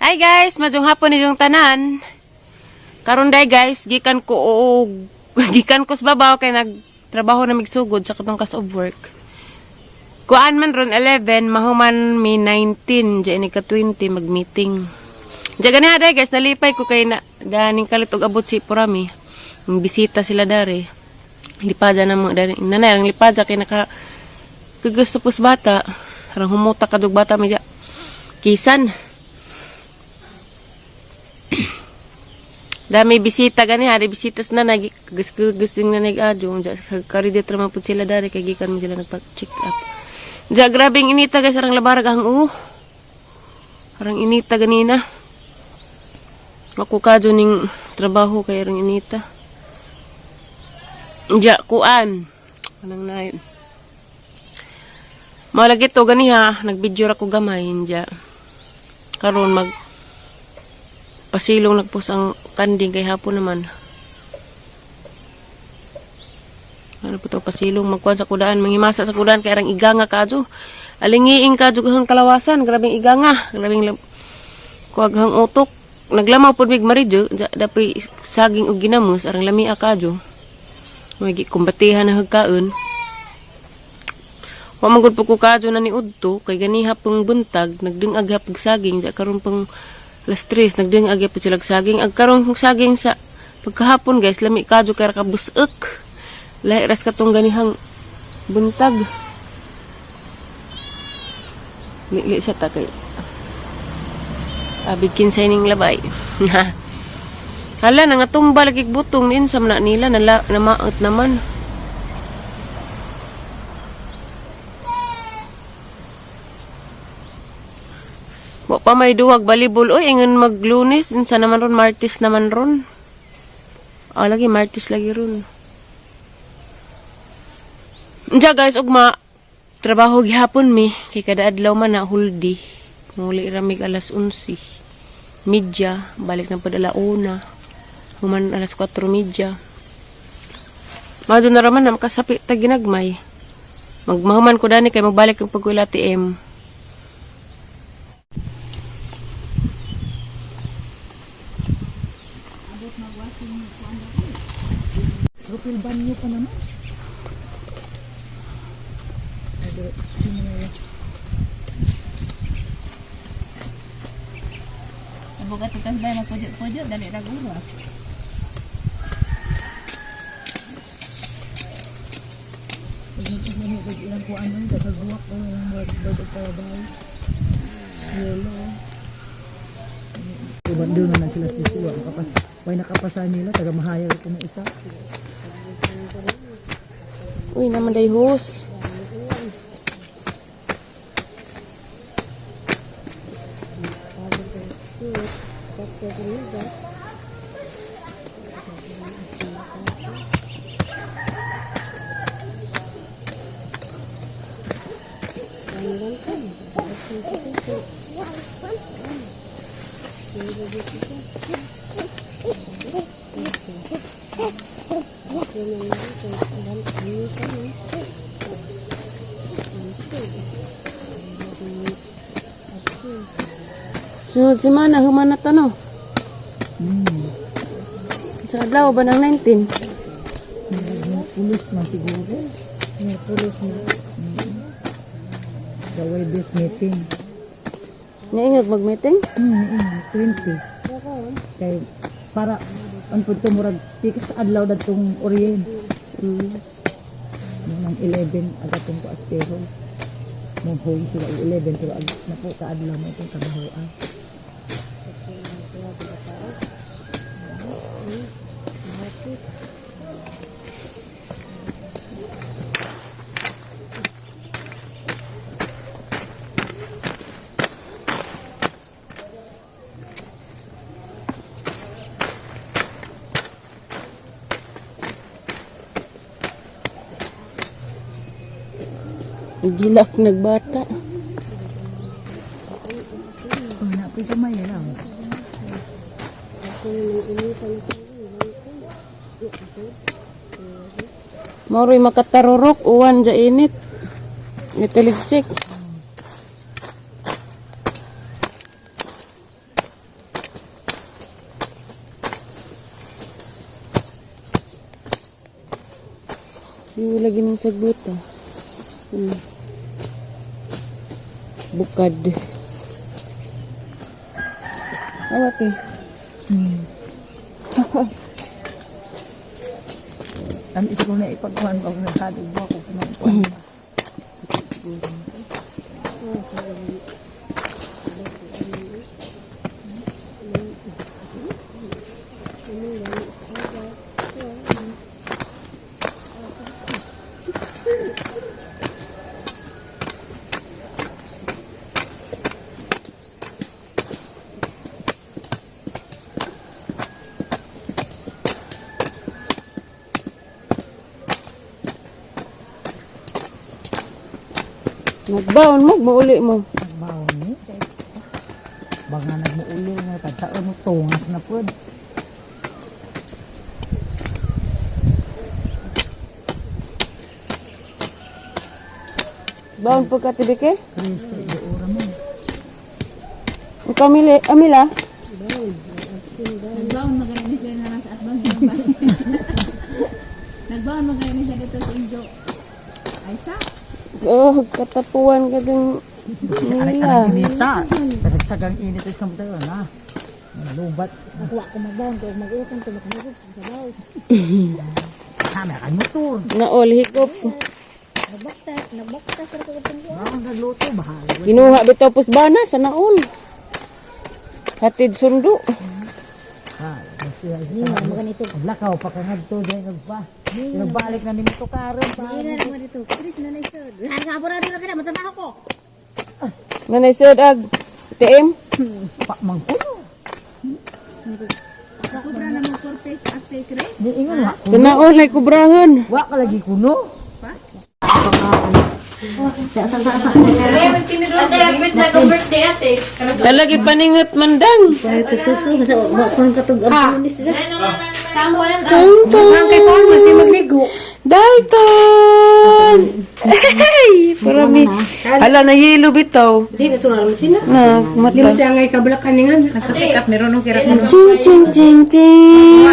Hi guys, maayong hapon ninyong tanan. Karon day guys, gikan ko sa babaw kay nagtrabaho na migsugod sa katong cause of work. Kuan man ron 11, mahuman mi 19, diya ni ka 20 mag-meeting. Diya gani day guys, nalipay ko kay na ganing kalit og abot si Purami. Ang bisita sila dari. Lipada na mo dari. Nanay ang lipada kay naka gusto pus bata. Arang humuta kadug bata medya. Kisan. Dami bisita gani hari bisitas na nag gising na nag adyo kari dito man pud sila dari kay gikan mo sila nagpa-check up. Diya grabeng inita guys, arang labarag ang arang inita ganina. Ako kadyo ning trabaho kay arang inita. Diya kuan. Anang na Malagi to ganiha, nag-video ra ko gamay diya. Karon mag pasilong nagpus ang kanding kay hapon naman. Ano po to pasilong magkuan sa kudaan, manghimasa sa kudaan kay arang iganga kadyo. Alingiing kadyo gahang kalawasan, grabeng iganga, grabeng kuag hang utok. Naglamaw pud mig maridyo, dapoy saging og ginamos arang lamia kadyo. May kumbatihan na hagkaon. Wa man gud po ko kadyo na ni udto kay ganiha pang buntag nagdungag hapag saging ja karon pang alas 3 nagdungag gyapon sila saging ag karon saging sa pagkahapon guys, lami kadyo kay ra ka busek. Lahi ras katong ganihang buntag. Lili sa ta kay abi kinsay ning labay. Hala, nangatumba lagi butong nin sa na nila nala namaot naman. Wa pa may duwag balibol oy, ingon maglunes unsa naman ron, Martes naman ron. Ah, lagi Martes lagi ron. Unja guys, ugma trabaho gihapon mi kay kada adlaw man na huldi. Muli ra mig alas 11. Midya, balik na pud alauna. Human alas 4:30. Mado na raman na makasapi ta ginagmay. Magmahuman ko dani kay magbalik ng pag ATM. Rupil banyo pa naman. Ay, dire, sino na yun? Buka tutas ba magpudyo-pudyo dali ra guro. Pag nag pag ilang kuan man, kagaguwak ko ilang bird of paradise. Yellow. Uban doon na sila sa Joshua. Makapas, way nakapasa nila, taga mahayag ko ng isa. Uy, naman day hose. Sunod semana, human na to, no? Sa adlaw ba ng 19? Pulis man siguro. Pulis na. The way this meeting. Niingag mag-meeting? 20. Kay para ang punto murag tikas sa adlaw datong orient. Nang 11 aga tong ko aspero. Mo home sila og 11 pero ag napo ka adlaw mo itong trabahoan. Gilak nagbata. Oh, napoy gamay lang. Mauroy makatarurok, uwan ja init. May taligsik. Yung lagi ng sagbot ah. Bukad. Awat eh. Ang isa ko na ipagkuhan ko na sabi mo ako pinagkuhan. Nagbaon mo, mauli mo. Nagbaon ni. Baka nagmuulo nga tagtaon mo tungas na pod. Baon po ka tibike? Chris, kay ora mo. Ikaw, Mili, Amila? Nagbaon magaling ni siya na sa atbang sa bahay. Nagbaon magaling ni siya dito sa Injo. Ay sa? Oh, katapuan ka din. Aray Mila. arang inita. Tagsagang init is kamot na. Lubat. Nakuha ko magbaon ko mag-utang ko makamugod sa baw. Kami ka motor. Naol, higop. Nagbakta, nagbakta sa ko itong Bakit nagluto bahala. Kinuha bitaw pusbana sa naol. Hatid sundo. Ha, siya ganito. Lakaw pa ka ngadto dai nagpa. Nagbalik na nimo to karon pa. naman dito. Chris na na isod. Nakabura dito ka na matrabaho ko. Nanay sud ag TM. Pa mangkuno. Kubra na mo cortes at secret. Ni ingon wa. Sa naol ay kubrahon. Wa ka lagi kuno. Talagi paningot mandang. Tong kay Palma si magligo. Dalton. Hey, para mi. Hala na yelo bitaw. Di na tungal man sina. Na mata. Siya ngay kabalakan ni nga. Ching ching ching ching.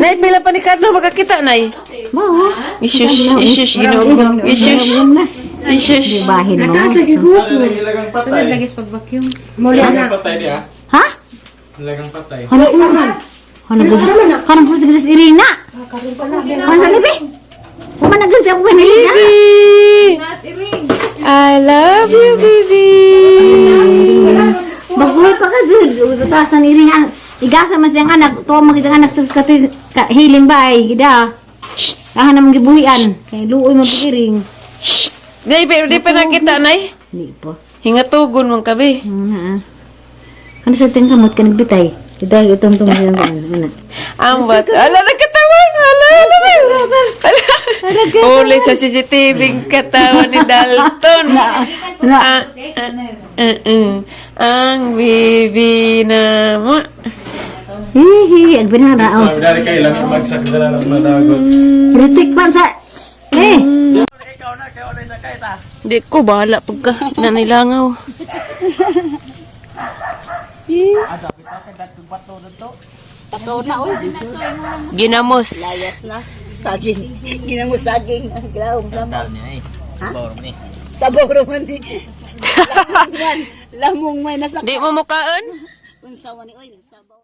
Nay pila pa ni Carlo makakita nay. Mao. Isyush, isyush, Ginoo ko. Isyush. Isyush. Bahin mo. Taas lagi guwap mo. Lagang patay. Muli Lagang na. patay niya. Ha? Lagang patay. Ano man? Ano bu? Kanang puro sa Irina. Ano sa libi? Uma na gud ako ni Irina. Baby! I love you, baby! Baguhi pa ka jud. Batasan Irina. Igasa man siyang anak, tuwa man siyang anak sa katoy ka, hiling ba ay gida. Aha naman gibuhian. Kay luoy man piring. Nay, pero di pa nakita, Nay. Di pa. Hingatugon man kabi. Ano na ah. Kano sa ting kamot ka nagbitay. Ida itong tong siyang ana. Ang bat. Ala, nagkatawa. Ala, ala, ala. Ala. Huli sa CCTV katawa ni Dalton. Ah, ah, ah, ah. Ang baby na mo. Hihi, ang binara oh. Sabi dari kay lang bagsak sa lang madagot. Ritik man sa eh. Di ko bahala pagka nanilangaw. Ginamos. Layas na. Saging. Ginamo saging. Ang glaong sama. Ha? Sabaw raman ni. Lamong man. Lamong man. Nasa Di mo mukaan? Unsa man ni oy, nagsabaw.